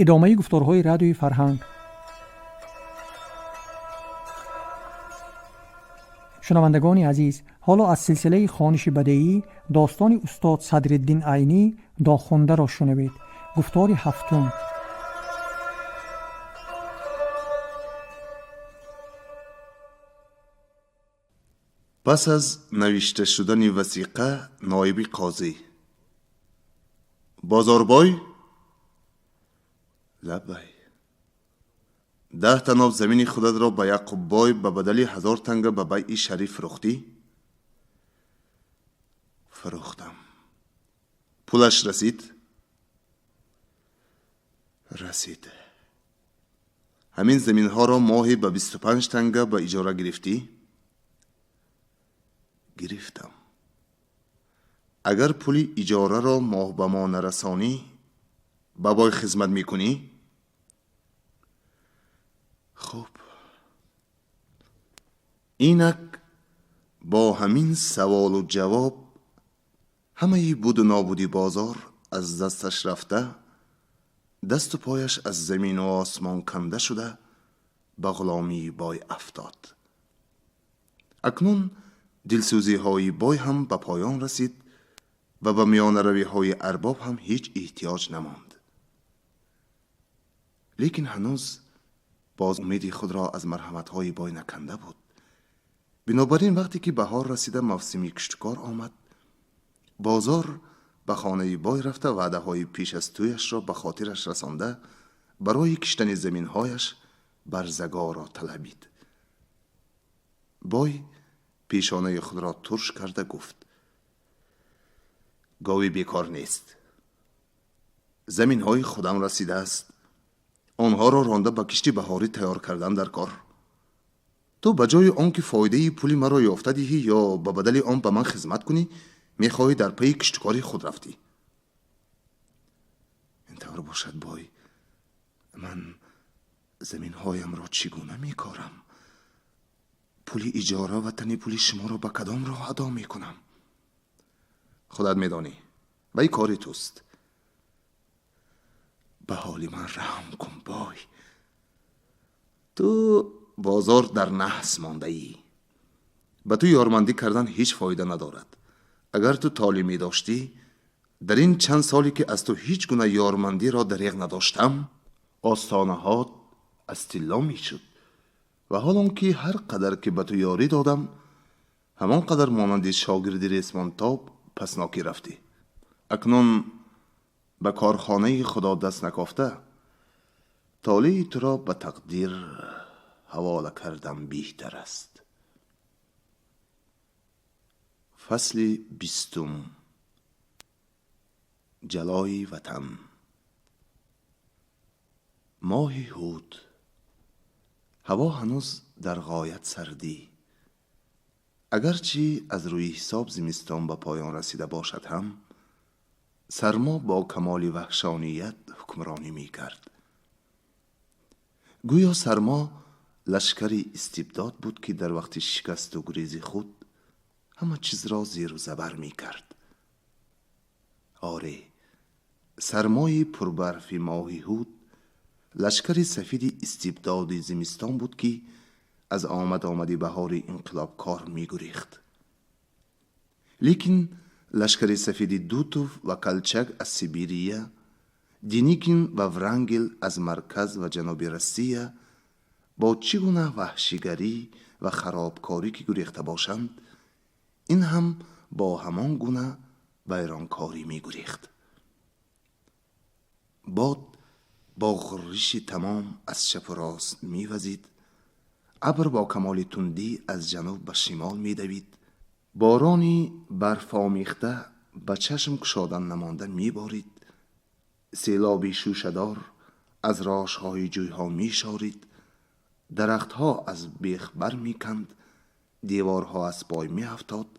Идомаи гуфторҳои Радиои Фарҳанг. Шунавандагони азиз, ҳоло аз силсилаи хониши бадеӣ достони устод Садриддин Айнӣ «Дохундаро» шунавед. Гуфтори ҳафтум. Пас аз навишта шудани васиқа, ноиби қозӣ: «Бозорбой, лаббай, 10 таноб замини худатро ба Яқуббой ба бадали 1000 танга ба байъи шариф фурӯхтӣ?» «Фурӯхтам». «Пулаш расид?» «Расид». «Ҳамин заминҳоро моҳе ба 25 танга ба иҷора гирифтӣ?» «Гирифтам». «Агар пули иҷораро моҳ ба моҳ нарасонӣ, ба бой хизмат мекунӣ?» «Хуб». Инак бо ҳамин саволу ҷавоб ҳамаи буду нобуди бозор аз дасташ рафта, дасту пояш аз замину осмон канда шуда, ба ғуломии бой афтод. Акнун дилсӯзиҳои бой ҳам ба поён расид ва ба миёнаравиҳои арбоб ҳам ҳеҷ эҳтиёҷ намонд. Лекин ҳанӯз боз умеди худро аз марҳаматҳои бой наканда буд. Бинобар ин вақте ки баҳор расида, мавсими киштукор омад, бозор ба хонаи бой рафта, ваъдаҳои пеш аз тӯяшро ба хотираш расонда, барои киштани заминҳояш барзагорро талабид. Бой пешонаи худро турш карда гуфт: «Гови бекор нест. Заминҳои худам расидааст. Онҳоро ронда ба кишти баҳорӣ тайёр кардан дар кор. Ту ба ҷои он ки фоидаи пули маро ёфта диҳӣ ё ба бадали он ба ман хизмат кунӣ, мехоҳӣ дар пайи киштукори худ рафтӣ. Ин тавр бошад, бой, ман заминҳоямро чӣ гуна мекорам? Пули иҷора ва тани пули шуморо ба кадом роҳ адо мекунам?» «Худат медонӣ, вай кори туст». «Ба ҳоли ман раҳм кун, бой. Ту бозор дар наҳс мондаӣ. Ба ту ёрмандӣ кардан ҳеҷ фоида надорад. Агар ту толӣ медоштӣ, дар ин чанд соле ки аз ту ҳеҷ гуна ёрмандиро дареғ надоштам, остонаҳот аз тилло мешуд. Ва ҳол он ки ҳар қадар ки ба ту ёрӣ додам, ҳамон қадар монанди шогирди ресмонтоб паснокӣ рафтӣ. Акнун ба корхонаи худо даст накофта, толеи туро ба тақдир ҳавола кардам беҳтар аст». Фасли 20. Ҷалои ватан. Моҳи ҳуд. Ҳаво ҳанӯз дар ғоят сардӣ. Агарчи аз рӯи ҳисоб зимистон ба поён расида бошад ҳам, сармо бо камоли ваҳшоният ҳукмронӣ мекард. Гӯё сармо лашкари истибдод буд, ки дар вақти шикасту гурези худ ҳама чизро зеру забар мекард. Оре, сармои пурбарфи моҳи ҳуд лашкари сафиди истибдоди зимистон буд, ки аз омад омади баҳори инқилобкор мегурехт. Лекин лашкари сафиди Дутов ва Калчак аз Сибирия, Деникин ва Врангел аз марказ ва ҷануби Россия бо чӣ гуна ваҳшигарӣ ва харобкорӣ ки гурехта бошанд, ин ҳам бо ҳамон гуна вайронкорӣ мегурехт. Бод бо ғурриши тамом аз чапу рост мевазид, абр бо камоли тундӣ аз ҷануб ба шимол медавид, борони барфомехта ба чашм кушодан намонда меборид, селоби шӯшадор аз рошҳои ҷӯйҳо мешорид, дарахтҳо аз бех бармеканд, деворҳо аз пой меафтод,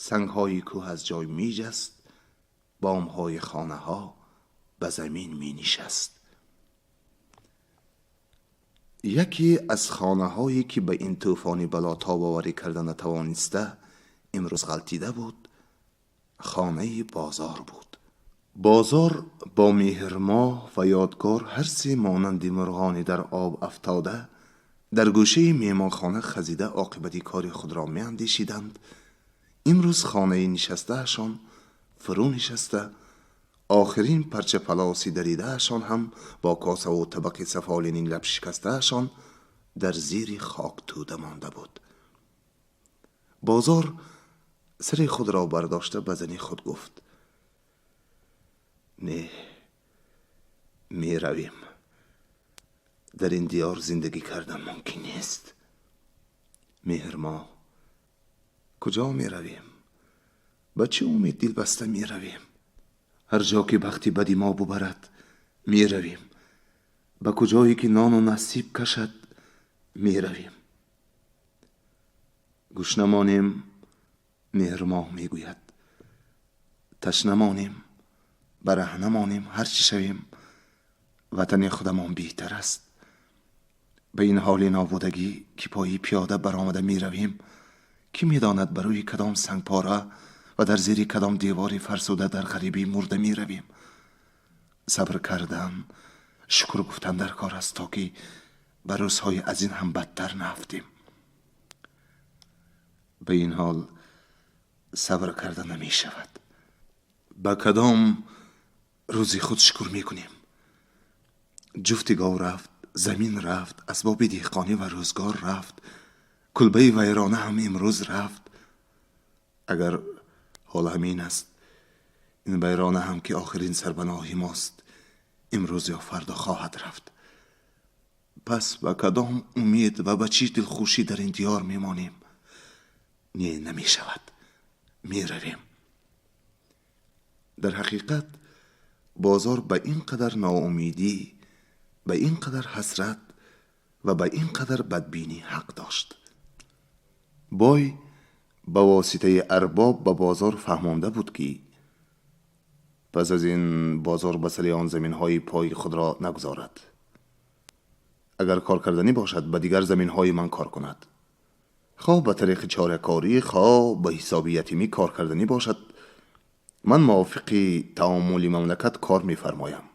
сангҳои кӯҳ аз ҷой меҷаст, бомҳои хонаҳо ба замин менишаст. Яке аз хонаҳое ки ба ин тӯфони бало тобоварӣ карда натавониста имрӯз ғалтида буд, хонаи бозор буд. Бозор бо Меҳрмоҳ ва Ёдгор ҳар се монанди мурғони дар об афтода дар гӯшаи меҳмонхона хазида оқибати кори худро меандешиданд. Имрӯз хонаи нишастаашон фурӯ нишаста, охирин парча палоси даридаашон ҳам бо косаву табақи сафолини лабшикастаашон дар зири хок тӯда монда буд. Бозор сари худро бардошта ба зани худ гуфт: не, меравем. Дар ин диёр зиндагӣ кардан мумкин нест. Меҳрмоҳ, куҷо меравем? Ба чӣ умед дилбаста меравем? Ҳар ҷо ки бахти бади мо бубарад, меравем. Ба куҷое ки нону насиб кашад, меравем. Гушна монем, Меҳрмоҳ мегӯяд. Ташна монем, бараҳна монем, ҳар чӣ шавем, ватани худамон беҳтар аст. Ба ин ҳоли нобудагӣ, ки пои пиёда баромада меравем, кӣ медонад ба рӯи кадом сангпора ва дар зери кадом девори фарсуда дар ғарибӣ мурда меравем. Сабр кардан, шукр гуфтан дар кор аст, то ки ба рӯзҳои аз ин ҳам бадтар наафтем. Ба ин ҳол сабр карда намешавад. Ба кадом рӯзи худ шукр мекунем? Ҷуфти гов рафт, замин рафт, асбоби деҳқонӣ ва рӯзгор рафт, кулбаи вайрона ҳам имрӯз рафт. Агар ҳол ҳамин аст, ин вайрона ҳам ки охирин сарбаноҳи мост, имрӯз ё фардо хоҳад рафт. Пас ба кадом умед ва ба чӣ дилхушӣ дар ин диёр мемонем? Не, намешавад, меравем. Дар ҳақиқат бозор ба ин қадар ноумедӣ, ба ин қадар ҳасрат ва ба ин қадар бадбинӣ ҳақ дошт. Бой ба воситаи арбоб ба бозор фаҳмонда буд, ки пас аз ин бозор ба сари он заминҳои пои худро нагузорад. Агар кор карданӣ бошад, ба дигар заминҳои ман кор кунад. Хоҳ ба тариқи чоракорӣ, хоҳ ба ҳисоби ятимӣ кор карданӣ бошад, ман мувофиқи таомули мамлакат кор мефармоям.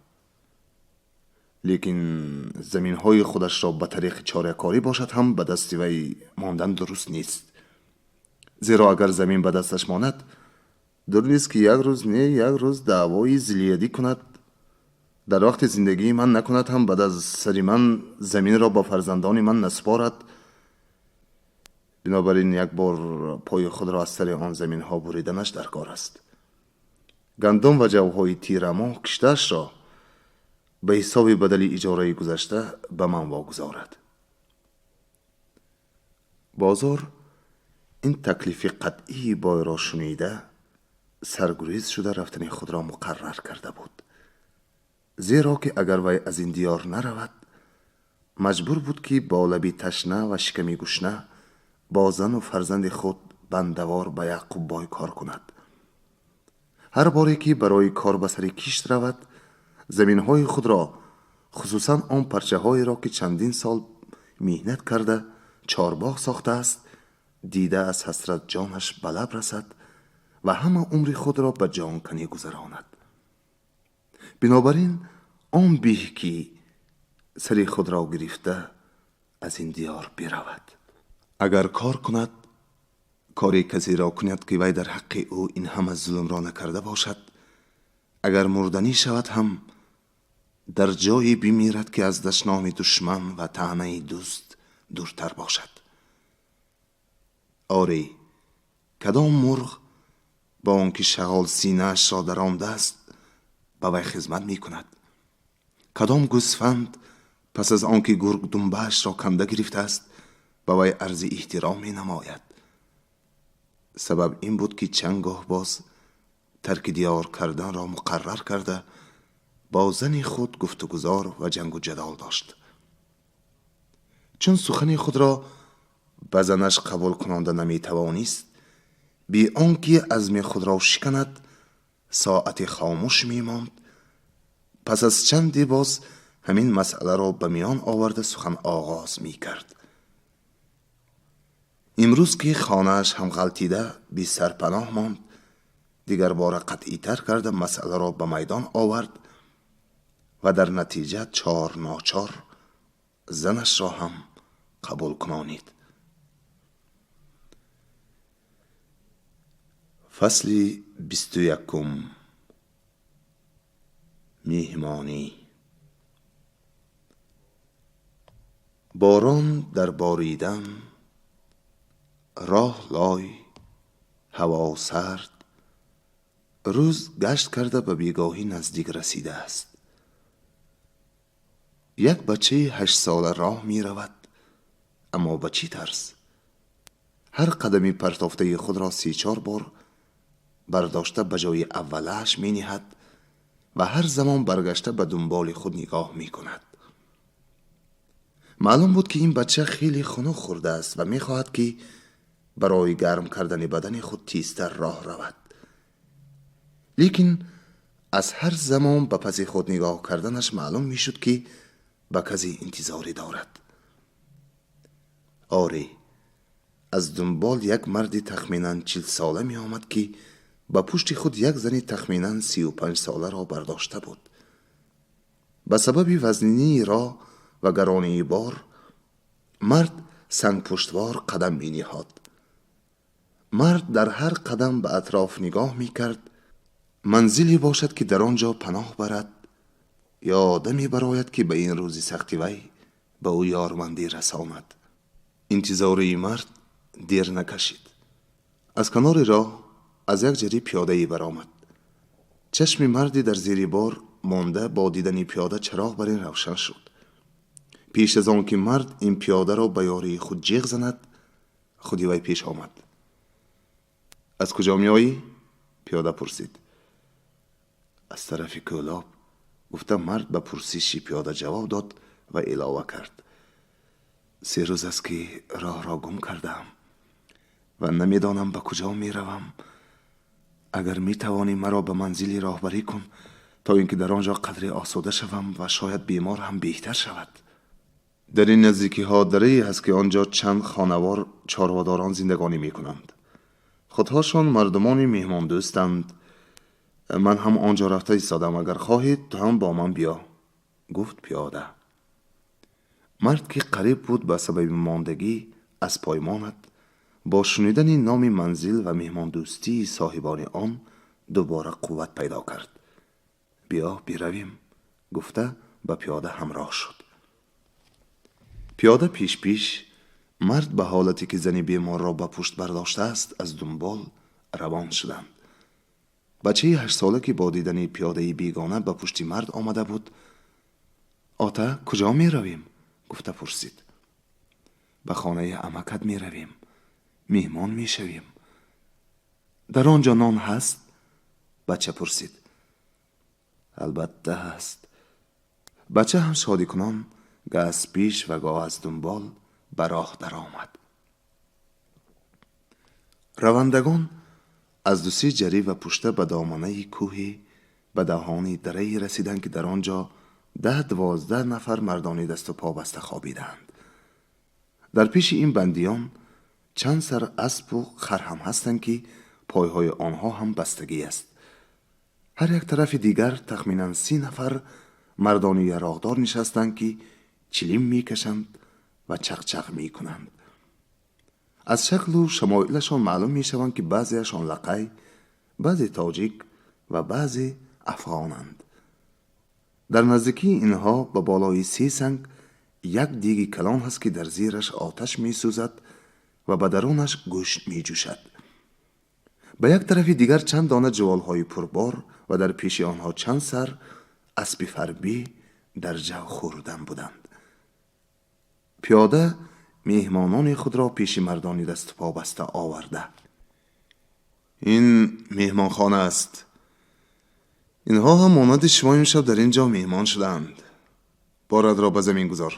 Лекин заминҳои худашро ба тариқи чоракорӣ бошад ҳам ба дасти вай мондан дуруст нест. Зеро агар замин ба дасташ монад, дур нест, ки як рӯз не як рӯз даъвои зилиядӣ кунад. Дар вақти зиндагии ман накунад ҳам, баъд аз сари ман заминро ба фарзандони ман насупорад. Бинобар ин як бор пои худро аз сари он заминҳо буриданаш дар кор аст. Гандум ва ҷавҳои тирамоҳ киштаашро ба ҳисоби бадали иҷораи гузашта ба ман вогузорад. Бозор ин таклифи қатъии бойро шунида, саргурез шуда рафтани худро муқаррар карда буд. Зеро ки агар вай аз ин диёр наравад, маҷбур буд, ки бо лаби ташна ва шиками гушна бо зану фарзанди худ бандавор ба Яъқуббой кор кунад. Ҳар боре ки барои кор ба сари кишт равад, заминҳои худро, хусусан он парчаҳоеро, ки чандин сол меҳнат карда чорбоғ сохтааст, дида аз ҳасрат ҷонаш ба лаб расад ва ҳама умри худро ба ҷонканӣ гузаронад. Бинобар ин он беҳ, ки сари худро гирифта аз ин диёр биравад. Агар кор кунад, кори касеро кунад, ки вай дар ҳаққи ӯ ин ҳама зулмро накарда бошад. Агар мурданӣ шавад ҳам, дар ҷое бимирад, ки аз дашноми душман ва таънаи дӯст дуртар бошад. Оре, кадом мурғ бо он ки шағол синаашро даромдааст, ба вай хизмат мекунад? Кадом гӯсфанд пас аз он ки гург думбаашро канда гирифтааст, ба вай арзи эҳтиром менамояд? Сабаб ин буд, ки чанд гоҳ боз тарки диёр карданро муқаррар карда, бо зани худ гуфтугузор ва ҷангу ҷадол дошт. Чун сухани худро ба занаш қабул кунонда наметавонист, бе он ки азми худро шиканад, соате хомӯш мемонд. Пас аз чанде боз ҳамин масъаларо ба миён оварда сухан оғоз мекард. Имрӯз ки хонааш ҳам ғалтида бесарпаноҳ монд, Дигарбора қатъитар карда масъаларо ба майдон овард ва дар натиҷа чор ночор занашро ҳам қабул кунонид. Фасли 21. Меҳмонӣ. Борон дар боридан, роҳ лой, ҳаво сард, рӯз гашт карда ба бегоҳӣ наздик расидааст. Як бачаи 8сола роҳ меравад, аммо ба чӣ тарз? Ҳар қадами партофтаи худро 3-4 бор бардошта ба ҷои аввалааш мениҳад ва ҳар замон баргашта ба дунболи худ нигоҳ мекунад. Маълум буд, ки ин бача хеле хунук хӯрдааст ва мехоҳад, ки барои гарм кардани бадани худ тезтар роҳ равад. Лекин аз ҳар замон ба паси худ нигоҳ карданаш маълум мешуд, ки ба касе интизорӣ дорад. Оре, аз дунбол як марди тахминан 40сола меомад, ки ба пушти худ як зани тахминан 35соларо бардошта буд. Ба сабаби вазнинии роҳ ва гаронии бор мард сангпуштвор қадам мениҳод. Мард дар ҳар қадам ба атроф нигоҳ мекард, манзиле бошад, ки дар он ҷо паноҳ барад ё одаме барояд, ки ба ин рӯзи сахти вай ба ӯ ёрмандӣ расонад. Интизории мард дер накашид. Аз канори роҳ аз як ҷарӣ пиёдае баромад. Чашми марди дар зери бор монда бо дидани пиёда чароғ бар ин равшан шуд. Пеш аз он ки мард ин пиёдаро ба ёрии худ ҷеғ занад, худи вай пеш омад. Аз куҷо меоӣ? Пиёда пурсид. Аз тарафи Кӯлоб, гуфта мард ба пурсиши пиёда ҷавоб дод ва илова кард: 3 рӯз аст, ки роҳро гум кардаам ва намедонам ба куҷо меравам. Агар метавонӣ, маро ба манзили роҳбарӣ кун, то ин ки дар он ҷо қадре осуда шавам ва шояд бемор ҳам беҳтар шавад. Дар ин наздикиҳо дарае ҳаст, ки он ҷо чанд хонавор чорводорон зиндагонӣ мекунанд. Худҳошон мардумони меҳмондӯстанд. Ман ҳам он ҷо рафта истодам. Агар хоҳед, ту ҳам бо ман биё, гуфт пиёда. Мард, ки қариб буд ба сабаби мондагӣ аз пой монад, бо шунидани номи манзил ва меҳмондӯстии соҳибони он дубора қувват пайдо кард. Биё биравем, гуфта ба пиёда ҳамроҳ шуд. Пиёда пеш-пеш, мард ба ҳолате ки зани беморро ба пушт бардоштааст, аз дунбол равон шуданд. Бачаи 8сола, ки бо дидани пиёдаи бегона ба пушти мард омада буд, ота, куҷо меравем? Гуфта пурсид. Ба хонаи амакат меравем, меҳмон мешавем. Дар он ҷо нон ҳаст? Бача пурсид. Албатта ҳаст. Бача ҳам шодикунон гаҳ аз пеш ва гоҳ аз дунбол ба роҳ даромад. Равандагон аз 2-3 ҷарӣ ва пушта ба доманаи кӯҳе ба даҳони дарае расиданд, ки дар он ҷо 10-12 нафар мардони дасту по баста хобидаанд. Дар пеши ин бандиён чанд сар аспу хар ҳам ҳастанд, ки пойҳои онҳо ҳам бастагӣ аст. Ҳар як тарафи дигар тахминан 30 нафар мардони яроғдор нишастанд, ки чилим мекашанд ва чақчақ мекунанд. Аз шаклу шамоилашон маълум мешаванд, ки баъзеашон лақай, баъзе тоҷик ва баъзе афғонанд. Дар наздикии инҳо ба болои 3 санг як диги калон ҳаст, ки дар зераш оташ месӯзад ва ба дарунаш гӯшт меҷӯшад. Ба як тарафи дигар чанд дона ҷуволҳои пурбор ва дар пеши онҳо чанд сар аспи фарбӣ дар ҷав хӯрдан буданд. Пиёда меҳмонони худро пеши мардони дасту по баста оварда: ин меҳмонхона аст. Инҳо ҳам монанди шумо имшаб дар ин ҷо меҳмон шудаанд. Боратро ба замин гузор,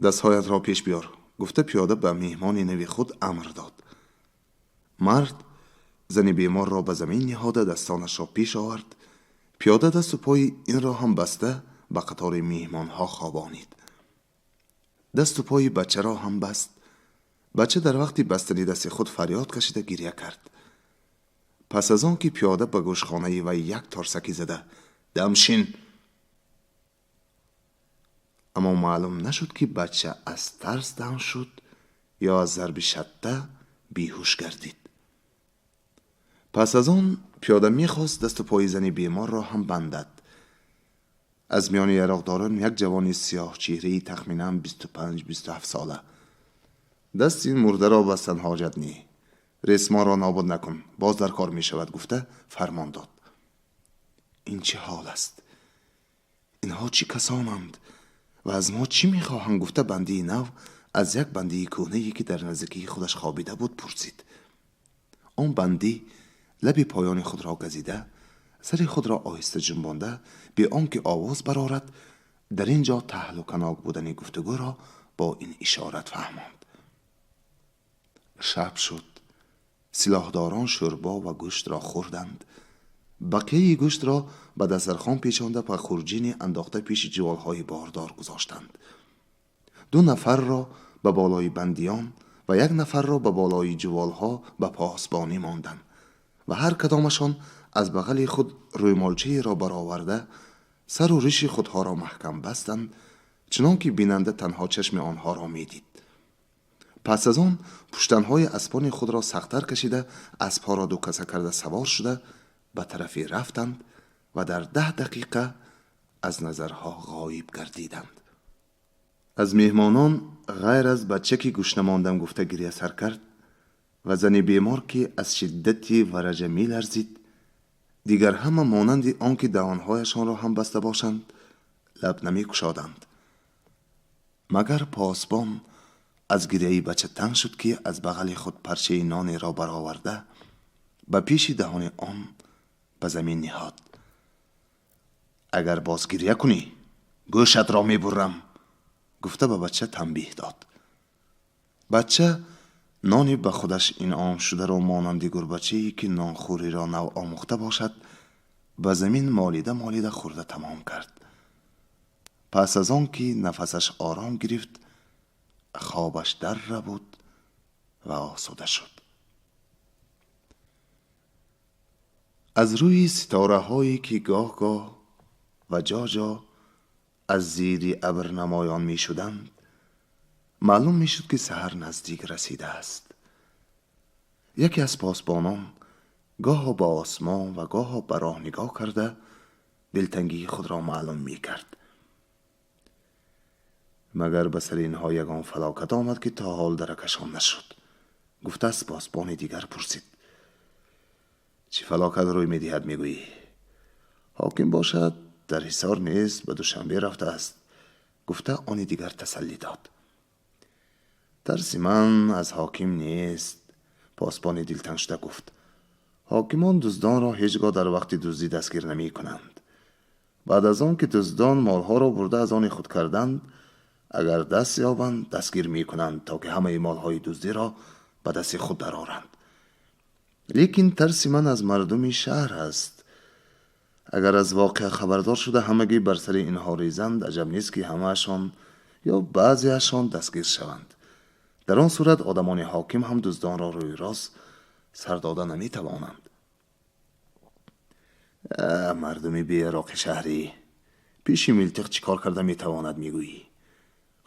дастҳоятро пеш биёр, гуфта пиёда ба меҳмони нави худ амр дод. Мард зани беморро ба замин ниҳода дастонашро пеш овард. Пиёда дасту пои инро ҳам баста ба қатори меҳмонҳо хобонид. Дасту пои бачаро ҳам баст. Бача дар вақти бастани дасти худ фарёд кашида гиря кард. Пас аз он ки пиёда ба гӯшхонаи вай як торсакӣ зада дамшин, аммо маълум нашуд, ки бача аз тарс дам шуд ё аз зарби шатта беҳуш гардид. Пас аз он пиёда мехост дасту пои зани беморро ҳам бандад. Аз миёни яроқдорон як ҷавони сиёҳчеҳраи тахминан 25-27 сола: «Дасти ин мурдаро бастан ҳоҷат не, ресмонро нобуд накун, боз дар кор мешавад», гуфта фармон дод. Ин чӣ ҳол аст? Инҳо чӣ касонанд ва аз мо чӣ мехоҳанд? Гуфта бандии нав аз як бандии кӯҳнае, ки дар наздикии худаш хобида буд, пурсид. Он бандӣ лаби поёни худро газида, сари худро оҳиста ҷунбонда, бе он ки овоз барорад, дар ин ҷо таҳлуканок будани гуфтугӯро бо ин ишорат фаҳмонд. Шаб шуд. Силоҳдорон шӯрбо ва гӯштро хӯрданд. Бақияи гӯштро ба дастархон печонда, ба хурҷине андохта, пеши ҷуволҳои бордор гузоштанд. Ду нафарро ба болои бандиён ва як нафарро ба болои ҷуволҳо ба посбонӣ монданд ва ҳар кадомашон аз бағали худ рӯймолчаеро бароварда, сару риши худҳоро маҳкам бастанд, чунон ки бинанда танҳо чашми онҳоро медид. Пас аз он пуштанҳои аспони худро сахттар кашида, аспҳоро дукаса карда, савор шуда, ба тарафе рафтанд ва дар 10 дақиқа аз назарҳо ғоиб гардиданд. Аз меҳмонон ғайр аз бача, ки гушна мондам гуфта гиря сар кард, ва зани бемор, ки аз шиддати вараҷа меларзид, дигар ҳама монанди он ки даҳонҳояшонро ҳам баста бошанд, лаб намекушоданд. Магар посбон аз гиряи бача танг шуд, ки аз бағали худ парчаи нонеро бароварда, ба пеши даҳони он ба замин ниҳод. «Агар боз гиря кунӣ, гӯшатро мебурам», гуфта ба бача танбеҳ дод. Бача нони ба худаш инъом шударо монанди гурбачае, ки нонхӯриро нав омӯхта бошад, ба замин молида молида хӯрда тамом кард. Пас аз он ки нафасаш ором гирифт, хобаш дар рабуд ва осуда шуд. Аз рӯи ситораҳое, ки гоҳ-гоҳ ва ҷо-ҷо аз зири абр намоён мешуданд, маълум мешуд, ки саҳар наздик расидааст. Яке аз посбонон гоҳо ба осмон ва гоҳо ба роҳ нигоҳ карда, дилтангии худро маълум мекард. Магар ба сари инҳо ягон фалокат омад, ки то ҳол даракашон нашуд? Гуфта аз посбони дигар пурсид. Чӣ фалокат рӯй медиҳад, мегӯӣ? Ҳоким бошад, дар ҳисор нест, ба Душанбе рафтааст, гуфта они дигар тасаллӣ дод. Тарси ман аз ҳоким нест, посбони дилтанг шуда гуфт. Ҳокимон дуздонро ҳеҷ гоҳ дар вақти дуздӣ дастгир намекунанд. Баъд аз он ки дуздон молҳоро бурда аз они худ карданд, агар даст ёбанд, дастгир мекунанд, то ки ҳамаи молҳои дуздиро ба дасти худ дароранд. Лекин тарси ман аз мардуми шаҳр аст. Агар аз воқеа хабардор шуда, ҳамагӣ бар сари инҳо резанд, аҷаб нест, ки ҳамаашон ё баъзеашон дастгир шаванд. Дар он сурат одамони ҳоким ҳам дуздонро рӯи рост сар дода наметавонанд. Мардуми беяроқи шаҳрӣ пеши милтиқ чӣ кор карда метавонад, мегӯӣ?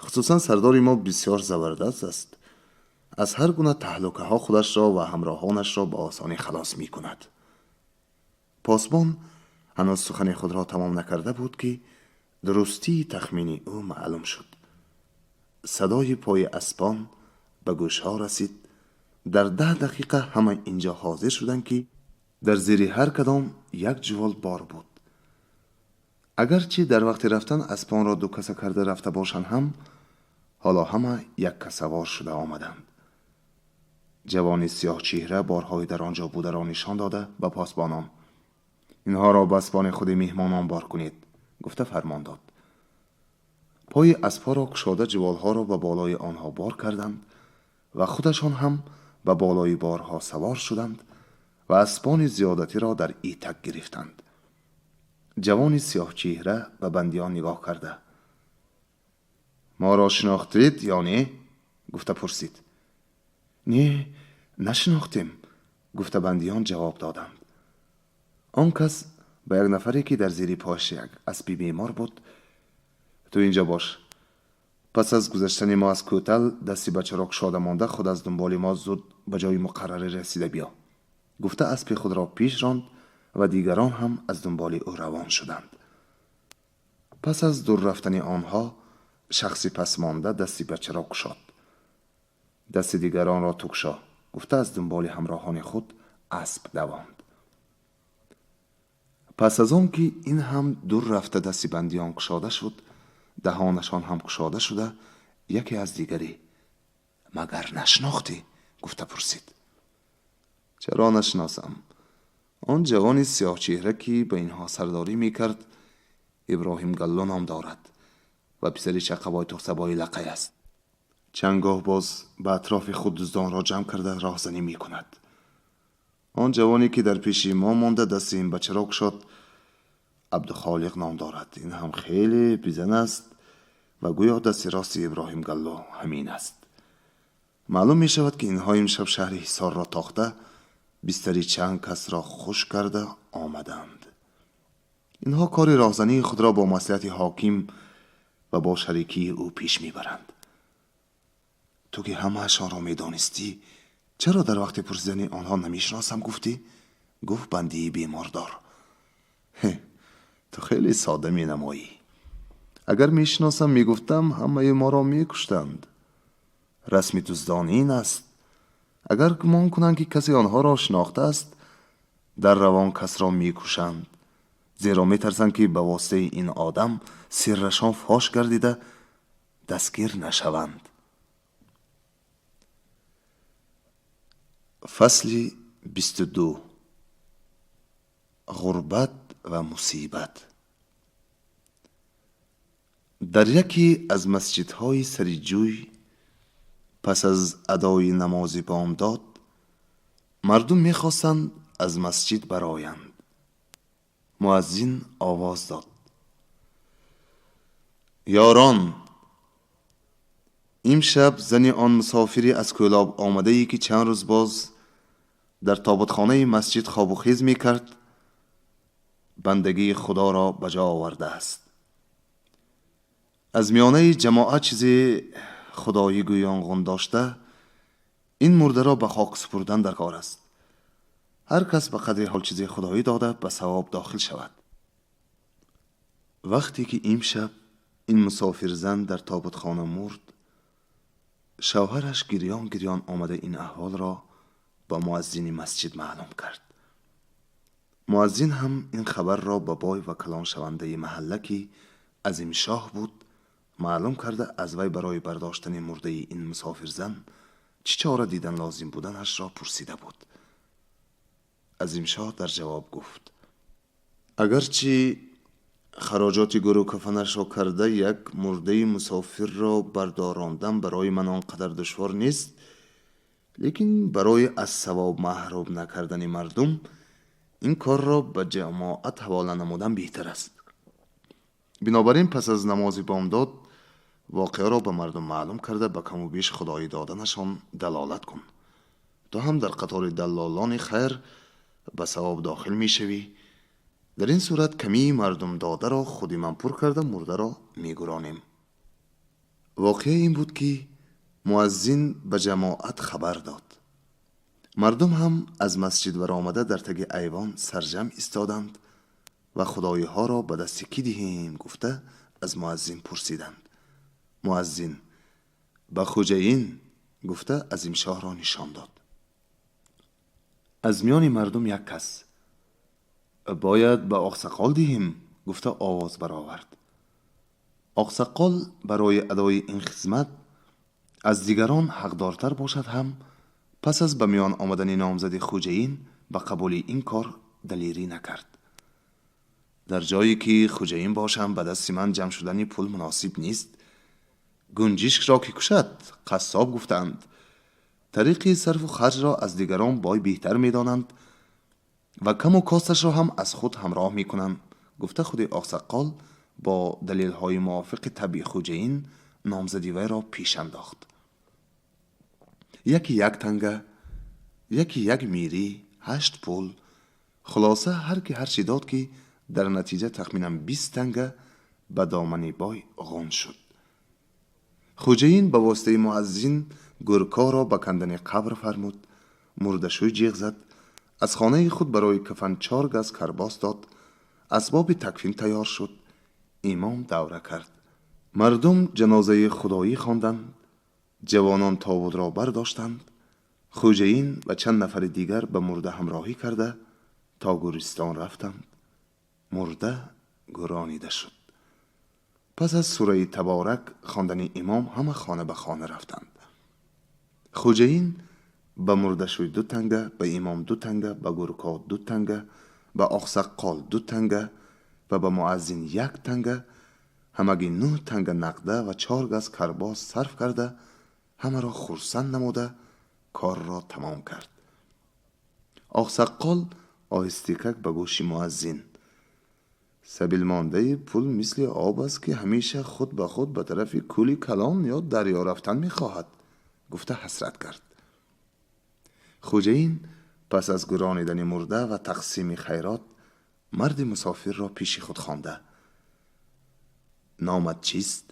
Хусусан сардори мо бисёр забардаст аст. Аз ҳар гуна таҳлукаҳо худашро ва ҳамроҳонашро ба осонӣ халос мекунад. Посбон ҳанӯз сухани худро тамом накарда буд, ки дурустии тахмини ӯ маълум шуд. Садои пои аспон ба гӯшҳо расид. Дар 10 дақиқа ҳама инҷо ҳозир шуданд, ки дар зери ҳар кадом як ҷувол бор буд. Агарчи дар вақти рафтан аспонро дукаса карда рафта бошанд ҳам, ҳоло ҳама яккасавор шуда омаданд. Ҷавони сиёҳчеҳра борҳои дар он ҷо бударо нишон дода, ба посбонон: «Инҳоро ба аспони худи меҳмонон бор кунед», гуфта фармон дод. Пои аспҳоро кушода, ҷуволҳоро ба болои онҳо бор карданд ва худашон ҳам ба болои борҳо савор шуданд ва аспони зиёдатиро дар итак гирифтанд. Ҷавони сиёҳчеҳра ба бандиён нигоҳ карда: «Моро шинохтед ё не?» гуфта пурсид. «Не, нашинохтем», Гуфта бандиён ҷавоб доданд. Он кас ба як нафаре, ки дар зери пояш як аспи бемор буд, ту инҷо бош, пас аз гузаштани мо аз кӯтал дасти бачаро кушода монда худ аз дунболи мо зуд ба ҷои муқаррарӣ расида биё. Гуфта аспи худро пеш ронд ва дигарон ҳам аз дунболи ӯ равон шуданд. Пас аз дур рафтани онҳо шахси пасмонда дасти бачаро кушод. Дасти дигаронро ту кушо, гуфта аз дунболи ҳамроҳони худ асп давонд. Пас аз он ки ин ҳам дур рафта дасти бандиён кушода шуд, даҳонашон ҳам кушода шуда яке аз дигаре магар нашинохтӣ? Гуфта пурсид. Чаро нашиносам? Он ҷавони сиёҳчеҳра, ки ба инҳо сардорӣ мекард, Иброҳим Галло ном дорад ва писари Чаққабой Тухсабои лақай аст. Чанд гоҳ боз ба атрофи худ дуздонро ҷамъ карда роҳзанӣ мекунад. Он ҷавоне, ки дар пеши мо монда дасти ин бачаро кушод, Абдухолиқ ном дорад. Ин ҳам хеле бизан аст ва гӯё дасти рости Иброҳим Галло ҳамин аст. Маълум мешавад, ки инҳо имшаб шаҳри Ҳисорро тохта, бистари чанд касро хуш карда омаданд. Инҳо кори роҳзании худро бо маслиҳати ҳоким ва бо шарикии ӯ пеш мебаранд. Ту ки ҳамаашонро медонистӣ, чаро дар вақти пурсидани онҳо намешиносам гуфтӣ? Гуфт бандии бемордор. Ту хеле сода менамоӣ. Агар мешиносам мегуфтам, ҳамаи моро мекуштанд. Расми дуздон ин аст. Агар гумон кунанд, ки касе онҳоро шинохтааст, дар равон касро мекушанд, зеро метарсанд, ки ба воситаи ин одам сиррашон фош гардида дастгир нашаванд. Фасли 22. Ғурбат ва мусибат. Дар яке аз масҷидҳои сари ҷӯй пас аз адои намози бомдод мардум мехостанд аз масҷид бароянд. Муаззин овоз дод: ёрон, имшаб зани он мусофире аз Кӯлоб омадае, ки чанд рӯз боз дар тобутхонаи масҷид хобу хез мекард, бандагии худоро ба ҷо овардааст. Аз миёнаи ҷамоат чизе худоӣ гӯён ғун дошта, ин мурдаро ба хок супурдан дар кор аст. Ҳар кас ба қадри ҳол чизе худоӣ дода ба савоб дохил шавад. Вақте ки имшаб ин мусофирзан дар тобутхона мурд, шавҳараш гирён гирён омада ин аҳволро ба муаззини масҷид маълум кард. Муаззин ҳам ин хабарро ба бой ва калоншавандаи маҳалла, ки Азимшоҳ буд, маълум карда аз вай барои бардоштани мурдаи ин мусофирзан чӣ чора дидан лозим буданашро пурсида буд. Азимшоҳ дар ҷавоб гуфт: агарчи хароҷоти гурӯ кафанашро карда як мурдаи мусофирро бардорондан барои ман он қадар душвор нест, лекин барои аз савоб маҳрум накардани мардум ин корро ба ҷамоат ҳавола намудан беҳтар аст. Бинобар ин пас аз намози бомдод воқеаро ба мардум маълум карда ба каму беш худоӣ доданашон далолат кун. Ту ҳам дар қатори даллолони хайр ба савоб дохил мешавӣ. Дар ин сурат камии мардумдодаро худи ман пур карда мурдаро мегуронем. Воқеа ин буд, ки муаззин ба ҷамоат хабар дод. Мардум ҳам аз масҷид баромада дар таги айвон сарҷамъ истоданд ва худоиҳоро ба дасти кӣ диҳем гуфта аз муаззин пурсиданд. Муаззин ба хуҷаин гуфта Азимшоҳро нишон дод. Аз миёни мардум як кас бояд ба Оқсақол диҳем гуфта овоз баровард. Оқсақол барои адои ин хизмат аз дигарон ҳақдортар бошад ҳам, пас аз ба миён омадани номзади хуҷаин ба қабули ин кор далерӣ накард. Дар ҷое ки хуҷаин бошам, ба дасти ман ҷамъ шудани пул муносиб нест. Гунҷишкро ки кушад, қассоб гуфтаанд. Тариқи сарфу харҷро аз дигарон бой беҳтар медонанд ва каму косташро ҳам аз худ ҳамроҳ мекунанд, гуфта худи Оқсақол бо далелҳои мувофиқи табъи хуҷаин номзади вайро пеш андохт. Яке як танга, Яке як мирӣ, 8 пул. Хулоса, ҳар ки ҳарчи дод, ки дар натиҷа тахминан 20 танга ба домани бой ғун шуд. Хуҷаин ба воситаи муаззин гуркоро ба кандани қабр фармуд. Мурдашӯй ҷиғ зад. Аз хонаи худ барои кафан 4 газ карбос дод. Асбоби такфин тайёр шуд. Имом давра кард. Мардум ҷанозаи худоӣ хонданд. Ҷавонон тобутро бардоштанд. Хуҷаин ва чанд нафари дигар ба мурда ҳамроҳӣ карда то гӯристон рафтанд. Мурда гӯронида шуд. Пас аз сураи Таборак хондани имом ҳама хона ба хона рафтанд. Хуҷаин ба мурдашӯй 2 танга, ба имом 2 танга, ба гурко 2 танга, ба Оқсаққол 2 танга ва ба муаззин 1 танга, ҳамагӣ 9 танга нақда ва 4 газ карбос сарф карда, ҳамаро хурсанд намуда корро тамом кард. Оқсаққол оҳистикак ба гӯши муаззин: сабилмондаи пул мисли об аст, ки ҳамеша худ ба худ ба тарафи кӯли калон ё дарё рафтан мехоҳад, гуфта ҳасрат кард. Хуҷаин пас аз гӯронидани мурда ва тақсими хайрот марди мусофирро пеши худ хонда: номат чист?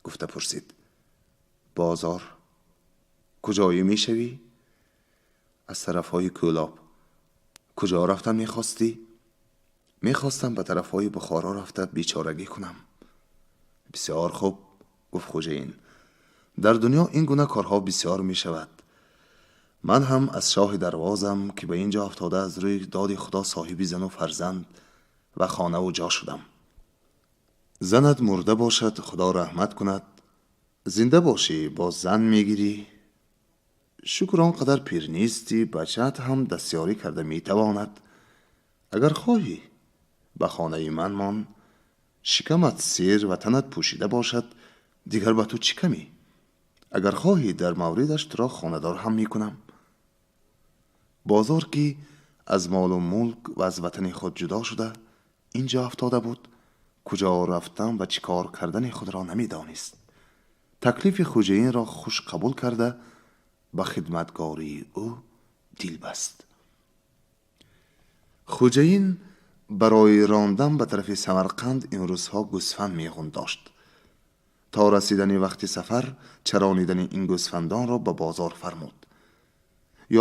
гуфта пурсид. Бозор. Куҷоӣ мешавӣ? Аз тарафҳои Кӯлоб. Куҷо рафтан мехостӣ? Мехостам ба тарафҳои Бухоро рафта бечорагӣ кунам. Бисёр хуб, гуфт хуҷаин. Дар дунё ин гуна корҳо бисёр мешавад. Ман ҳам аз шоҳи дарвозам, ки ба ин ҷо афтода аз рӯи доди Худо соҳиби зану фарзанд ва хонаву ҷо шудам. Занат мурда бошад, Худо раҳмат кунад. Зинда бошӣ, боз зан мегирӣ. Шукр, он қадар пир нестӣ, бачаат ҳам дастёрӣ карда метавонад. Агар хоҳӣ, ба хонаи ман мон. Шикамат сер ва танат пӯшида бошад, дигар ба ту чӣ камӣ? Агар хоҳӣ, дар мавридаш туро хонадор ҳам мекунам. Бозор, ки аз молу мулк ва аз ватани худ ҷудо шуда ин ҷо афтода буд, куҷо рафтан ва чӣ кор кардани худро намедонист. Таклифи хуҷаинро хуш қабул карда ба хидматгории ӯ дил баст. Хуҷаин барои рондан ба тарафи Самарқанд имрӯзҳо гӯсфанд меғун дошт. То расидани вақти сафар чаронидани ин гӯсфандонро ба бозор фармуд.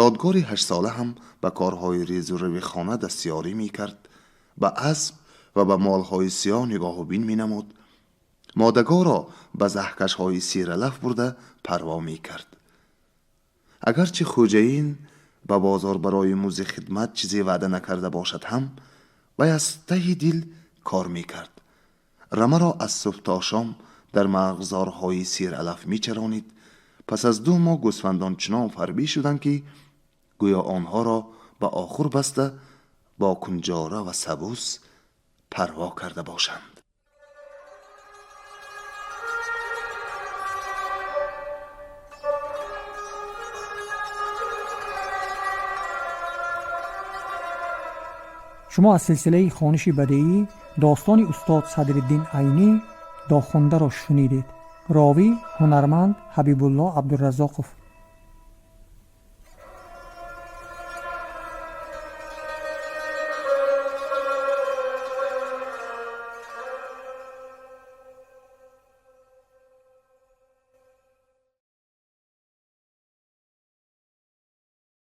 Ёдгори 8сола ҳам ба корҳои резурави хона дастёрӣ мекард, ба асб ва ба молҳои сиёҳ нигоҳубин менамуд, модагоро ба заҳкашҳои сиралаф бурда парво мекард. Агарчи хуҷаин ба бозор барои музди хидмат чизе ваъда накарда бошад ҳам, вай аз таҳи дил кор мекард. Рамаро аз субҳ то шом дар марғзорҳои сиралаф мечаронид. Пас аз 2 моҳ гӯсфандон чунон фарбӣ шуданд, ки гӯё онҳоро ба охур баста бо кунҷора ва сабус парво карда бошанд. Шумо аз силсилаи хониши бадеӣ достони устод Садриддин Айнӣ Дохундаро шунидед. Ровӣ ҳунарманд Ҳабибулло Абдураззоқов.